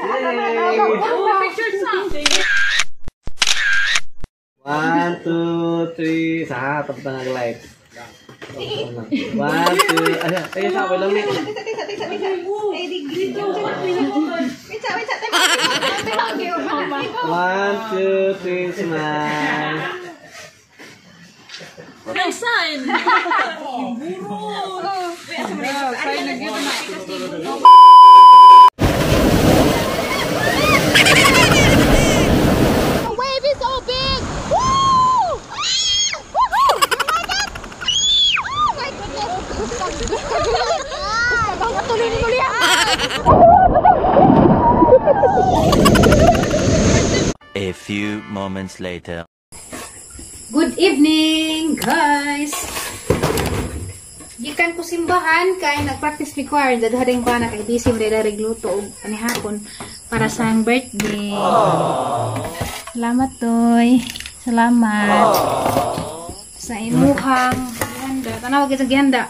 Picture sa. 1, 2, 3. Sa tapos na nag-light. 1, 2, ano? Ay, sa ako lang. One, two, three, smile. Sign. The wave is so big! Woo! Ah! Woohoo! You like it? Oh my goodness! Tuloy ni Julia! A few moments later. Good evening, guys! Gikan ko simbahan kay nagpractice mi choir dadharing pa na kay busy mo dahil regluto og panihapon para sa ang birthday. Salamat toy. Salamat. Sa imuhang gihanda. Tanaw gyud sa gihanda.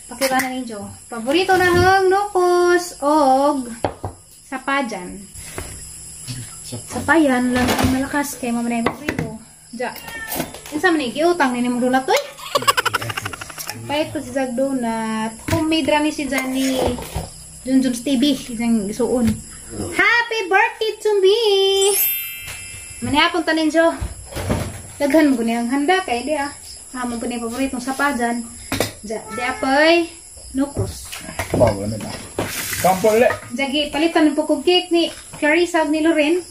Pakita na ninyo. Paborito na hang nukos og sapajan. Sapayan lang ang malakas kay mama na yung paborito. Ja. Unsa man ni giutang ni nimong donut toy? Pahit ko si Zag donut. Homemade ra ni si Johnny. Junjun's TV isang gisuon. Happy birthday to me. Manihapon ta ninyo. Daghan mo guni ang handa kay di ah. Hamon ko ni paboritong sapajan. Ja, di apoy nukos. Bago na ba? Kampol le. Jagi palitan po kog cake ni Clarissa ug ni Loren.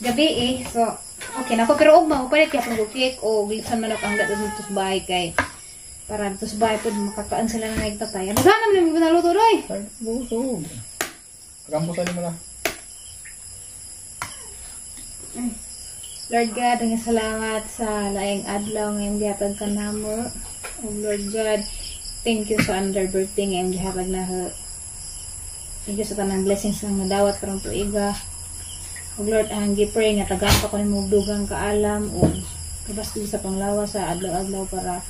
Gabi eh. So okay na ko pero ugma mo palit gyapon og cake o litson manok ang dito sa bahay kay para dito sa bahay pud makakaan sila na nagtatay. Ano gana man mo naluto doy? Ay, busog. Kampusan mo na. Lord God, ang salamat sa laing adlaw ngayong gihatag ka namo. O Lord God, thank you sa under birthday ngayong gihatag na. Thank you sa tanang blessings nga nadawat karong tuiga. O Lord, ang gi-pray nga tagaan pa ko nimo og dugang kaalam o kabaskog sa panglawas sa adlaw-adlaw para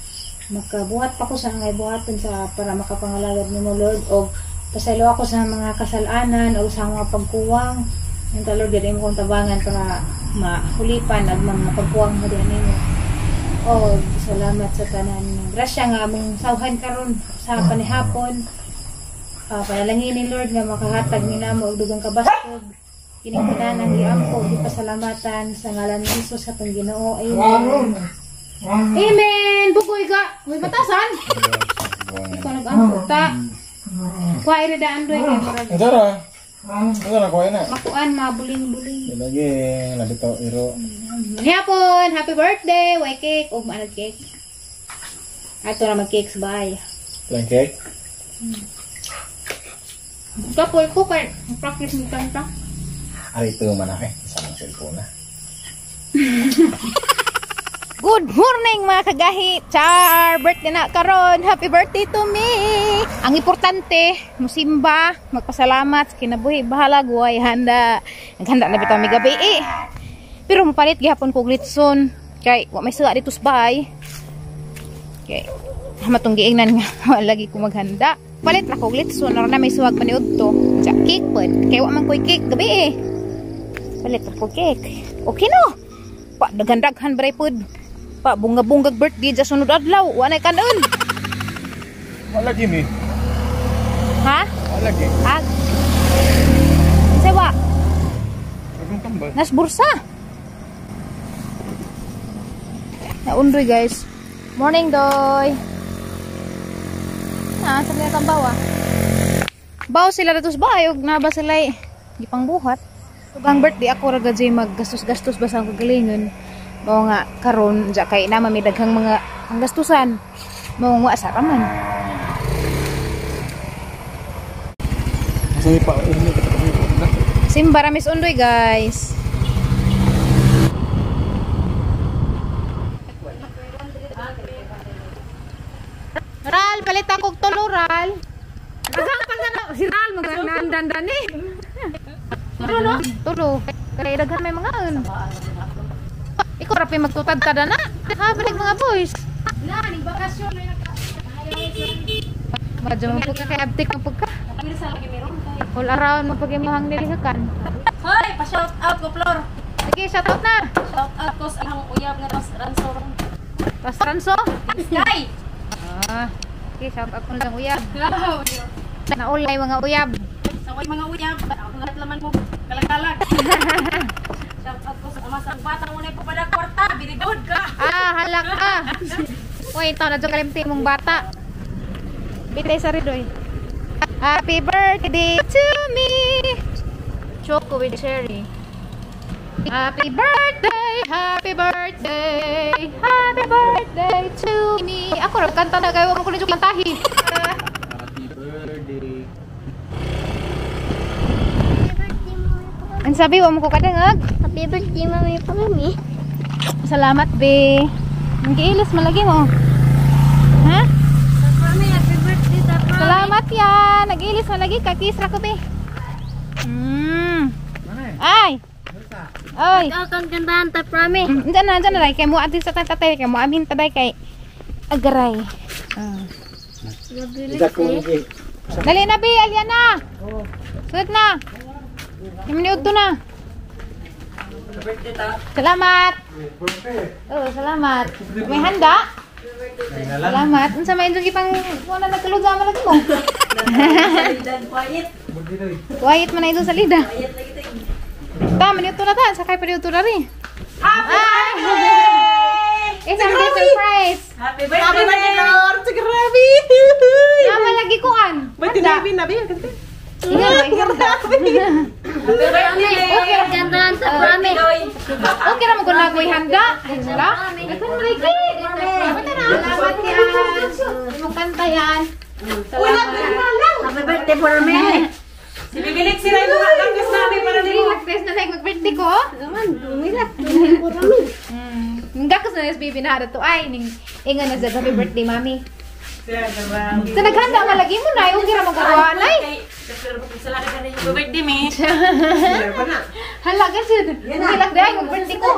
makabuhat pa ko sa ngay buhaton sa para makapangalagad nimo Lord, og pasaylo ako sa mga kasalanan o sa mga pagkuwang. Ang Lord, gid imo kong tabangan para mahulipan ang mga pagkuwang mo diha nimo. Og salamat sa tanan grasya nga among sawhan karon sa panihapon. Panalangin ni Lord nga makahatag ni namo og dugang kabaskog. Kining tanan ang giampo gipasalamatan sa ngalan ni Jesus atong Ginoo. Amen. Amen. Bugoy ga, may batasan. Ikaw nag-ampo ta. Kuha iri daan doy kay murag. Tara. Tara kuha na. Makuan mabuling-buling. Lagi nabitaw iro. Hapon, happy birthday, way cake og maanad cake. Ato ra mag cake sa bahay. Plain cake. Kapoy ko kay practice ni kanta. Ay, ito man ako eh. Isa lang cellphone na. Good morning mga kagahi. Char, birthday na karon. Happy birthday to me. Ang importante, musimba, magpasalamat sa kinabuhi, bahala guway handa. Naghanda na bitaw mi gabi eh. Pero mapalit gihapon ko og litson kay wa may suga dito sa bahay. Kay hamatong giingnan nga wala lagi ko maghanda. Palit ra ko og litson aron na may suwag paniudto. Ja, cake pod. Kay wa man koy cake gabi eh. Palit ra ko cake. Okay no. Pa daghan-daghan baray pod. Pa bunga-bungag birthday ja sunod adlaw, wa nay kanon. Wala gini. Ha? Wala gini. Ag. Sewa, Anong tambal? nas bursa. Naundoy guys. Morning doy. Na sa mga tambaw ah. Baw sila dito sa bahay og na ba sila gipangbuhat. Ug ang birthday ako ra gad maggastos-gastos ba sa akong kagalingon. Mao nga karon ja kay na may daghang mga panggastusan. Mao nga sa raman. Sige pa, ini Simba ramis undoy guys. Ral, palit ako og tulo, Ral. Agang pa na si Ral magdandan eh. Tulo, tulo. Kay daghan may mga un. Ikaw ra pa magtutad-tad na. Ha, balik mga boys. Na, ning bakasyon. Madyo man pud ka kay abtik man pud ka. All around mo pag-imuhang nilihakan. Hoy, pa-shout out ko, Flor. Sige, shout out na. Shout out ko sa ang uyab nga tas ranso. Tas ranso. Sky. Ah. Sige, shout out ko lang uyab. Naulay mga uyab. Saway mga uyab, ako lahat laman mo kalagalag. Shout out ko sa ama sa batang unay ko pada kwarta, very good ka. Ah, halak ka. Uy, ito na kalimti mong bata. Bitay sa ridoy. Happy birthday to me. Choco with cherry. Happy birthday, happy birthday, happy birthday to me. Ako ra kanta na kayo, mo ko ninyo kantahi. Happy birthday. Ang sabi, wa mo ko kadangag. Happy birthday, Mami Pamami. Salamat, be. Ang giilis malagi mo. Ha? Mami, happy birthday, Tapa. Salamat yan. Nag-ilis malagi ka. Kiss ra ko, be. Ay! Ay! Ikaw kang gandahan, Tapa Mami. Diyan na, kay mo ati sa tatay, kay mo amin taday kay agaray. Ah. Dali na, be, alya na. Sud na. Imniud na. Salamat. Oh, salamat. May handa? Salamat. Unsa may indong ipang wala nagkaluga man lagi mo. Quiet man na indong salida. Ta, maniudto na ta. Sakay pa na rin. Happy birthday! It's a surprise. Happy birthday, Flor. Grabe! Nama lagi kuan. Ba't tinabi na ba? Grabe. Happy birthday. Okay ra Gandahan, Tapa Mami. Okay ra mo kun nagoy handa. Hala. Daghan mo lagi. Salamat na. Salamat yan. Imong kanta yan. Salamat. Happy birthday, Mami. Si Bibilik sila yung mga kangkas namin para nimo. Relax na like mag-birthday ko. Naman, dumilak. Gakas na SBB na to ay ning ingon na sa happy birthday mami. Grabe. Sa naghanda nga lagi mo na, okay ra magawa nay. Happy birthday, me. Hala gasud. Manghilak dai mag-birthday ko.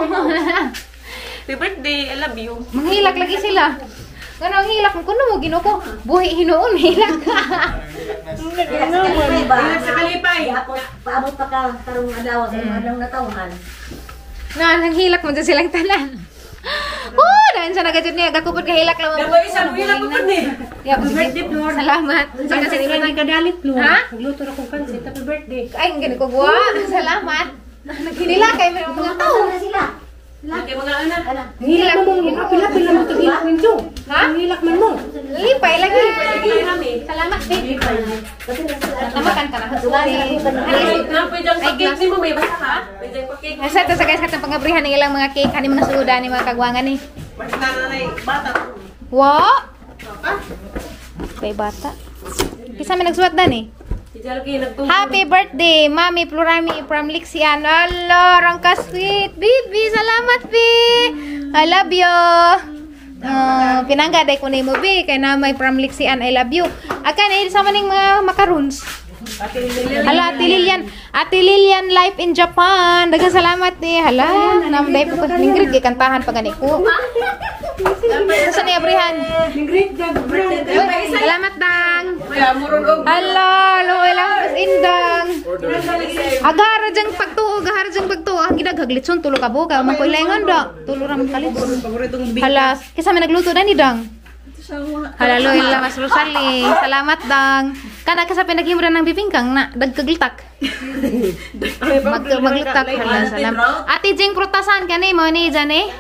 Happy birthday, I love you. Manghilak lagi sila. Ngano ang hilak mo kuno mo Ginoo ko. Buhi hinuon hilak. Ingat sa kalipay. Paabot pa ka karong adlaw sa mga adlaw na tawhan. Na ang hilak mo dyan silang tanan. Oh, dahil sa nagajud niya gakupod kahilak lang. Daboy sa buhay lang po ni. Yeah, birthday Flor. Salamat. Sa kasi Kadalit, Flor. Ha? Nagluto na kong pansit. Happy birthday. Ay, ang gani ko buwa. Salamat. Naghinila kay mga tao. Na sila. Kay mga anak. Hilak mo Pila-pila mo tagilak ninyo. Ha? Hilak man mo. Lipay lagi. Salamat, babe. Namakan ka na. Na, pwede ang pa-cake ni mo. May basa ka? Pwede ang pa-cake. Nasa ta sa guys katong pangabrihan ng ilang mga cake ani mga suda ni mga kagwangan ni. Basta na na bata. Wa? Kay bata. Kisa man nagsuwat dan eh. Happy birthday, Mami Plurami from Lixian. Hala, rangka sweet. Baby, salamat, bi. I love you. Pinangga day ko nimo, bi. Kay na may from Lixian, I love you. Akan, eh, sama ning mga macaroons. Hala, Ate Lilian. Ate Lilian, life in Japan. Daghang salamat, eh. Hala, namday po ko. Ningrid, gikantahan pa gani ko. Saan niya, Brihan? Salamat, Dang. Hala, luoy lang mas indang. Agara jang pagtuo, agara jang pagtuo. Ang gidaghag litson tulo ka buka, man ko ilengon da. Tulo ra man kalitson. Hala, kisa may nagluto na ni Dang. Hala, luoy lang mas Rosalie. Salamat, Dang. Kana ka sa pinaghimo ng bibingkang na dagkaglitak. Maglutak hala, salamat. Ate Jing prutasan kani mo ni Jane.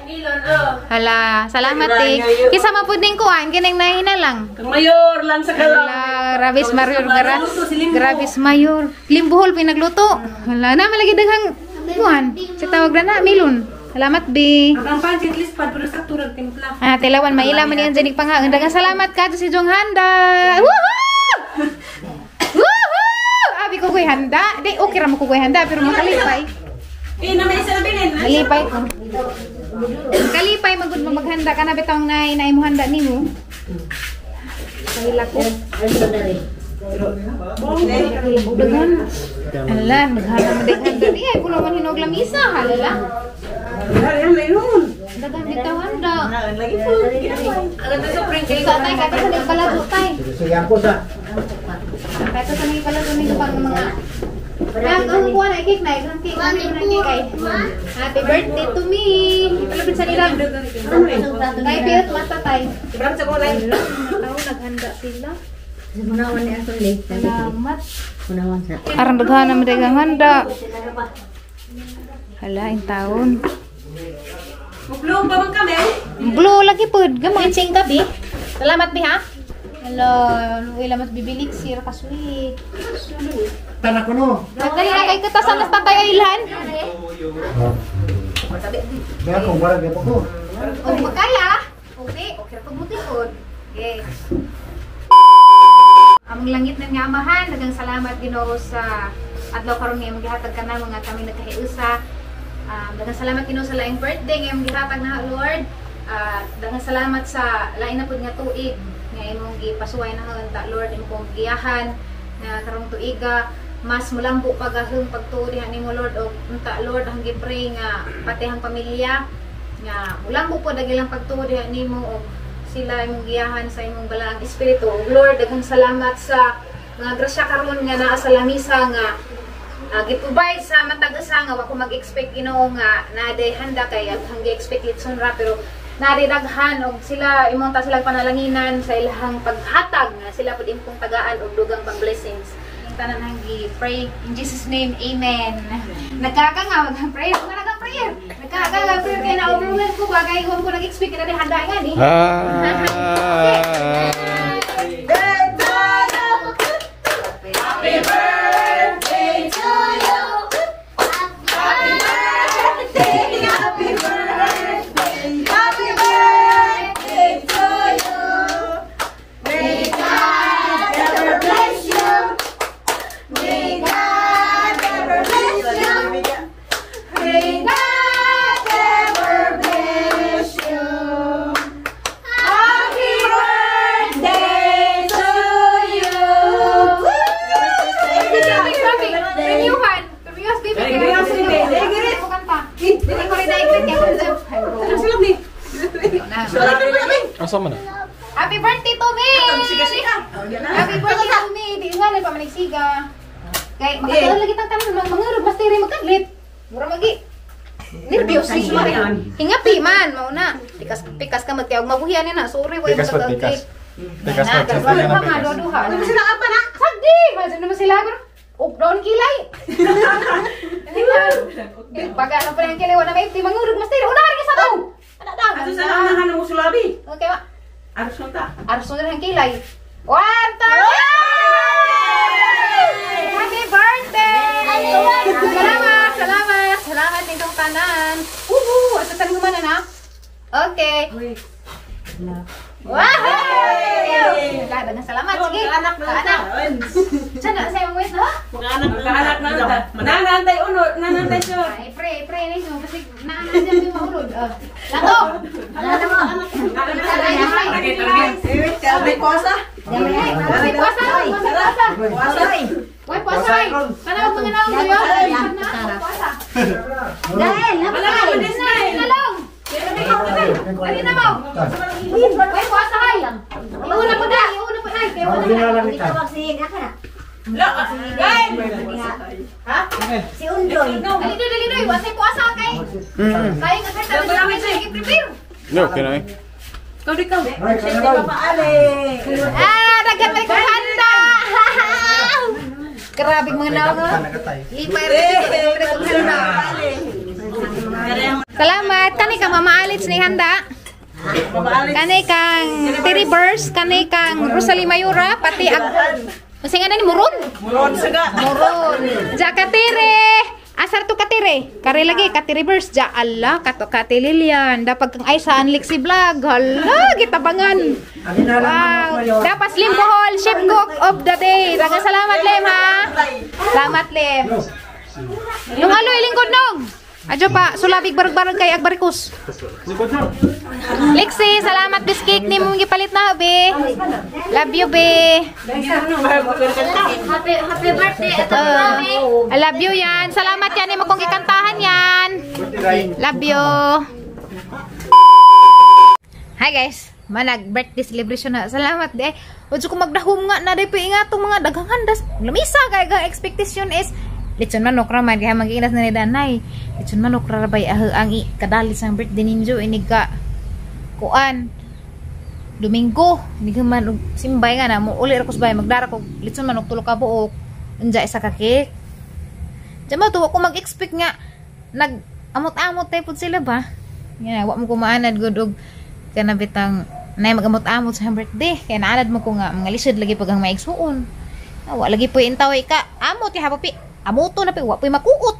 Hala, salamat eh. Kisa man pud ning kuan kining nahina lang. Kang mayor lang sa kalam. Hala, Rabis Mayor gara. Grabis Mayor. Limbuhol pinagluto. Hala, na malagi daghang kuan. Sa tawag na milon. Salamat bi. Ang pansit list pad pero sakto rag timpla. Ah, tilawan maila man yan janig panghaon. Daghang salamat ka si Jong Handa. Woohoo! Woohoo! Abi ko ko'y handa. Di okay ra mo ko ko'y handa pero makalipay. Eh, na may isa na bilin. Malipay ko. Kalipay magud mo maghanda ka na bitong nay nay mo handa nimo. Kahila ko. Daghan. Ala, maghanda mo daghan handa. Di ay kulo man hinog lamisa halala. Daghan bitaw handa. Lagi po. Ang ganda sa prank. Sa tay ka sa pala tay. Sige ko sa. Kato sa mga pala kami pang mga. Ang kuha na cake na, ang cake, ang cake ay. Happy birthday to me. Palapit sa nila. Tay piyot mata tay. Tao naghanda sila. Salamat. Aron daghan na daghang handa. Hala, in taon. Blue pa man kami. Blue lagi pud, gamay ching gabi. Salamat bi ha. Hello, wala mas bibilik sir ka sweet. Tanak ko no. Nagdali na kay katasan nas tatay ilhan. Kaya kung barag pa ko. Og makaya. Okay, okay ra pag mutikod. Okay. Among langit ng amahan, daghang salamat Ginoo sa adlaw karon nga imong gihatag kana mga kami nagkahiusa. Daghang salamat Ginoo sa laing birthday nga imong gihatag na Lord. Daghang salamat sa lain na pud nga tuig nga imong gipasuway na unta Lord, imong kong giyahan nga karong tuiga mas mulambo pagahong pagtuo diha nimo Lord og unta Lord ang gipray nga pati ang pamilya nga mulambo pod ang ilang pagtuo diha nimo og sila imong giyahan sa imong balaang espiritu. Og Lord, daghang salamat sa mga grasya karon nga naa sa lamisa nga gi-provide sa matag usa nga wa ko mag-expect Ginoo nga naa day handa kay ang gi-expect litson ra pero naa day daghan og sila imong ta silang panalanginan sa ilahang paghatag nga sila pud imong tagaan og dugang pang blessings. Tanan ang gi-pray in Jesus name, amen. Nagkaga nga mag prayer, mga nagang prayer. Nagkaga nga prayer kay na overwhelm ko ba kay ko nag-expect na handa nga ni. Happy birthday to you. Happy birthday, happy birthday, happy birthday to you. May God ever bless you. May God ever bless you. May God ever bless you. Happy birthday to you. Premiuhan. Premiuhan, baby. Happy birthday to me! Happy birthday to me! Di nga na pa manigsiga. Kay makatulog lagi tang tanan mangurog mas tiri magkaglit. Mura magi. Nervyos si hingapi man mao na. Pikas pikas ka magtiawag mabuhian na. Sorry wa Pikas pa pikas. Pikas pa pikas. Ano sila apa na? Sagdi, mazin naman sila og doon kilay. Baga na pa yung kilay wala may mangurog mas tiri. Una ka sa daw. Ana daw. Ato sa unahan mo sulabi. Okay ma. Arson ta. Arson ang kilay. 1, 2, 3! Happy birthday! Salamat, salamat, salamat nitong tanan. Uhu, at saan gumana na? Okay. Wow! Daghang salamat. Sige. Anak na. Anak. Sana sa imong wait na? Anak na. Mananantay uno, nanantay siya. Ay, pre, pre ni mo kasi naandan yung maulod. Lato. Lato mo. Puasa. Puasa. Puasa. Uy, puasa. Panawag mga naong tayo. Puasa. Dahil, Nalong. Dali na mo. Uy, puasa kay. Iuna po na, iuna po na. Itawag si Aka na. Ha? Si Undoy. Dali doy, dali doy. Wasay puasa kay. Kay kasi tayo sa prepare. No, can I? Ikaw di ikaw. Ah, daghan may handa. Grabe mga naong. Lipay ra kong handa. Salamat kani kang Mama Alitz ni handa. Kani kang Terry Burst, kani kang Rosalie Mayura, pati ag Kasi nga na ni Muron. Muron saga. Muron. Ja katire. Asar to katire. Kare lagi katire burst ja Allah kato kati Lilian. Dapat kang ay saan liksi vlog. Hala gitabangan. Wow. Dapat Slim Bohol, chef cook of the day. Daghang salamat Lem ha. Salamat Lem. Nung aloy lingkod nong. Adyo pa, sulabig barag-barag kay agbarikus. Lexi, salamat biscuit ni mong gipalit na, be. Love you, be. Happy happy birthday ato I love you yan. Salamat yan mo kong gikantahan yan. Love you. Hi guys. Manag birthday celebration na. Salamat di. Wadyo ko magdahom nga na di pa ingatong mga daghang handas. Lamisa kay ang expectation is litson manok ra man kaya magiinas na ni Danay. Litson manok ra bay ah, ang kadalis ang birthday ninyo inig ka kuan Domingo inig man og simbay nga na mo uli ra ko sa bay magdara ko litson manok tulo ka buok unja isa ka cake. Diyan mo tuwa ko mag-expect nga nag amot-amot tay pud sila ba. Nga wa mo kumaanad gud og kanabitang nay magamot-amot sa birthday kaya naanad mo ko nga mga lisod lagi pag ang maigsuon. Ah, wa lagi po intaway ka amot ya papi amoto na pi wa po'y makuot.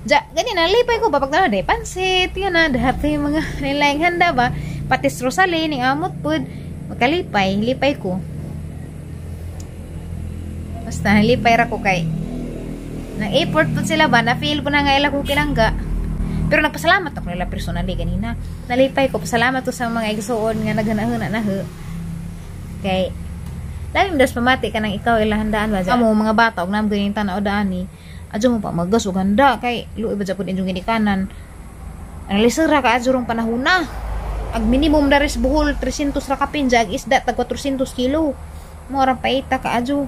Ja, ganyan na lipay ko ba pag day pansit yan na dati mga nilaing handa ba patis rosale ning amot pud makalipay lipay ko. Basta lipay ra ko kay nang effort pud sila ba na feel po na nga ila kong pinangga. Pero nagpasalamat ako nila personally ganina. Nalipay ko pasalamat ko sa mga igsuon nga naghanahuna na ho. Kay lalim das pamati ka nang ikaw ila handaan ba. Amo mga bata og nam ganing tan-aw daan ni. Adyo mo pa magas og handa kay luoy ba japon inyong ginikanan. Analisira ka adyo rong panahona. Ag minimum na ris buhol 300 ra kapin jag isda tag 400 kilo. Mo ra paita ka adyo.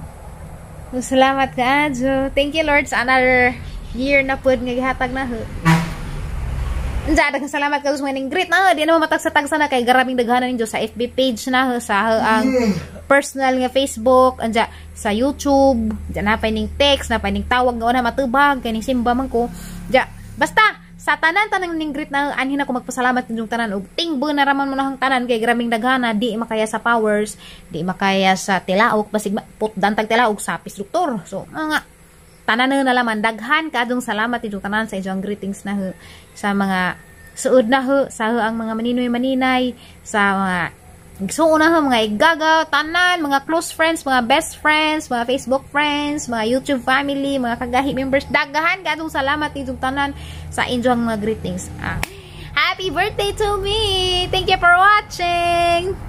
So, salamat ka adyo. Thank you Lord sa another year na pud nga gihatag na ho. Unja, daghang salamat ka sa mga ning greet na di na matagsa-tagsa na kay garabing daghanan ninyo sa FB page na ho, sa ang personal nga Facebook, anja sa YouTube, diyan na pa ning text, na pa ning tawag nga una matubag kay ning simba man ko. Ja, basta sa tanan tanang ning greet na anhin ako magpasalamat ninyong tanan og tingbo na raman mo na ang tanan kay grabing daghana di makaya sa powers, di makaya sa tilaok basig putdan tag tilaok sa doktor. So mga tanan na laman daghan kaadong salamat inyong tanan sa inyong greetings na ho, sa mga suod na ho, sa ho ang mga maninoy maninay, sa mga igsuon na ho, mga igagaw, tanan, mga close friends, mga best friends, mga Facebook friends, mga YouTube family, mga kagahi members, daghan kaadong salamat inyong tanan sa inyong mga greetings. Happy birthday to me! Thank you for watching!